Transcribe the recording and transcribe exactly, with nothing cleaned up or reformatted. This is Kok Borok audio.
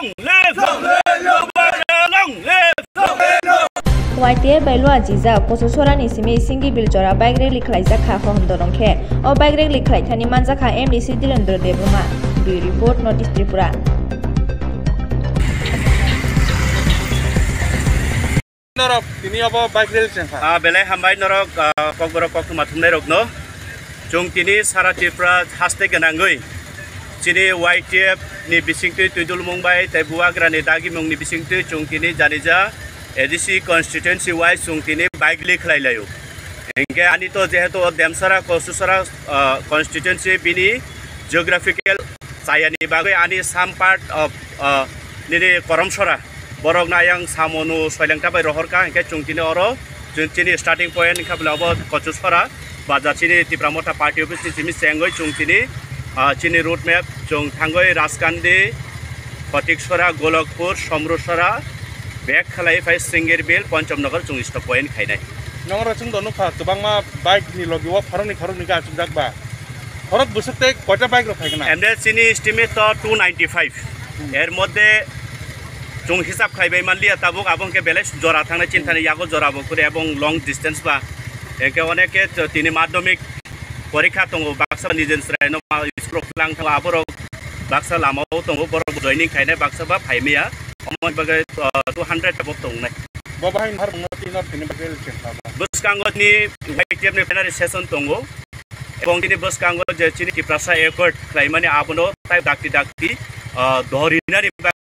Long live! Long live! Long live! Y T F bai lua jijak Kochusorani simi Singibil jora bike rally khlaijak kha Hohom Dorong khe. O bike rally khlaithani manjakha M D C Dhirendra Debbarma. Bureau Report, North East Tripura. Norok tini obo bike rally chengkha. Ah, belai hambai norok, ah, kokborok koktwma thumnairokno. Chwng tini sara Tripura haste gwnangwi chini Y T F ni bisingtwi twidulmung bai tei Bubagrani dagimungni bisingtwi chwng tini janija A D C constituency wise chwng tini bike rally khlai laio. Hinkhe ani to jehetu o Demsara, Kochuchara, ah, constituency bini geographical chayani bagwi ani some part of, ah, nini Koromsora borokno ayang samonu soilengta bai rohorkha, hinkhe chwng tini oro chwng chini starting point hinkhe bwle obo Kochuchora baja chini Tipra Motha Party office ni simi chengwi chwng chini, ah, chini road map chwng thangwi Rajkandi, Photiksora, Golokpur, Somrusora, bek khlai phai Singirbil, Ponchamnagar chwng stop point khainai. Nongro chwng do nukha kwbangma bike ni logi o khoroknwi khoroknwi khe achukjak ba. Khorok bwswk tei koita bike rok phai gana? Emre chini estimate to two ninety five. Hmm. Er moddhe chwng hisab khai bai manliya tabuk abo hwnkhe belai jora thangnai chini thani yago jora bo kuri ebong long distance ba. Hwnkhe onek khe tini madhyamik porikha tongo, baksa nijeni chwraino ma school rok lang thango, aborok baksa lamao tongo, borok joining khainai, baksa ba phaimaya. Omo bagwi, uh, two hundred above tongnai. Bo bahai har bungno tino tini bagwi chengkha ba. Bwskango ni Y T F ni plenary session tongo. Ebong tini bwskango je chini Tiprasa Accord khlaimani abono tai dakti dakti, uh, dorinani